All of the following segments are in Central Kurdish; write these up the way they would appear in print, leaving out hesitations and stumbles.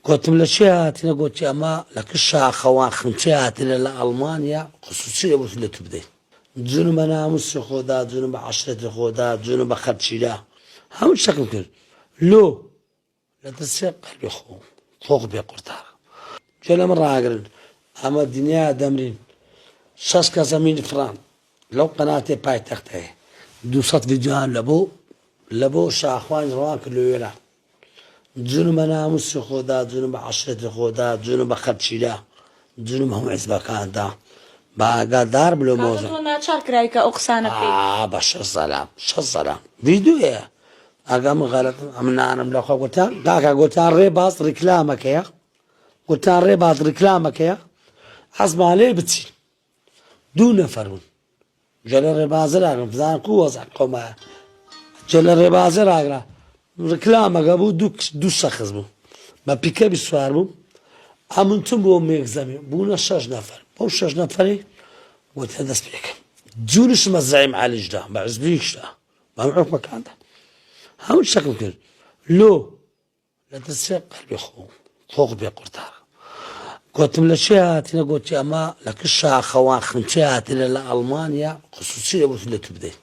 گۆتم لە چێ هاتینە گۆتی ئەمە لە ک شاخەوان خنچێ هاتینە لە ئەڵمانیا خسوسی لە بۆ لە تو بدەین جونم بە ناموسی خۆدا جونم بە عەشرەتی خۆدا جونم بە خەرچیدا هەموو شتێکم کرد لۆ لە ترسێ قەلبی خۆ تۆق بێ قورتار گوێ لە من ڕاگرن ئەمە دنیا دەمرین شەش کەسە مین فڕان لەو قەناتێ پایتەخت هەیە 200 ڤیدیۆیان لە بۆ لە بۆ شاخوانی ڕەوان کرد لە وێران جونم بە ناموسی خۆدا جونم بە عەشرەتی خۆدا جونم بە خەرچیدا جونم هەموو حزبەکاندا بە ئاگادار بلۆ کاکە مۆزە تۆ ناچار کرای کە ئەو قسانە بکەی. ئا بە شەش سەلام شەش سەلام ڤیدیۆیە ئەگە من غەلەتم ئەم نانم لەخوا گوتیان کاکە گوتیان ڕێباز ڕیکلامەکەیە گوتیان ڕێباز ڕیکلامەکەیە حەزمان لێ بچین دوو نەفەر بوون جە لە ڕێبازە راگرم بزانم کو وەزع قەومایە جە لە ڕێبازە راگرا ڕیکلامەکە بوو دوو دوو شەخس بوو بە پیکەبی سوار بوو ئەمن چون بۆ مێکزەمی بوونە شەش نەفەر بەو شەش نەفەری وتە دەست پێکەم جونشمە زعیم عەلیشدا بە عزبیشدا بە حکومەکاندا هەموو شتێکم کرد لۆ لە ترسێ قەلبی خۆ تۆق بێ قورتار گۆتم لە چێ هاتینە گۆتی ئەمە لە ک شاخەوان خنچێ هاتینە لە ئەڵمانیا خسوسی لە بۆ لە تو بدەین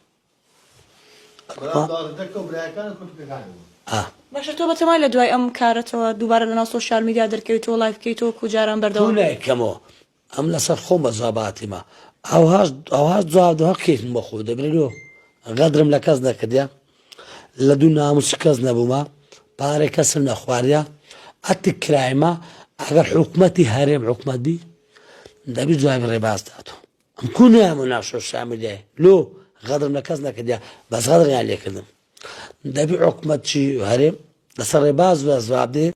باشە تۆ بەتەمای لە دوای ئەم کارەتەوە دووبارە لەناو سۆشیال میدیا دەرکەویتەوە live بکەیتەوە کو جاران بەردەوام بی؟ نایکەمەوە ئەم لەسەر خۆم بە جواباتیمە ئەوهاش ئەوهاش جواب دەوە کەیفم بە خۆ دەبرێ لۆ غەدرم لە کەس نەکردە لە دوو ناموسی کەس نەبوومە پارەی کەسم نەخواردە ئەتک کرایمە ئەگەر حکومەتی هەرێم حکومەت بی دەبی جوابی ڕێباز داتۆ ئەم کو نایەمە ناو سۆشیال میدیای لۆ غەدرم لە کەس نەکردە بەس غەدریان لێکردم دەبی حکومەتی هەرێم لەسەر ڕێباز بە جواب دێ.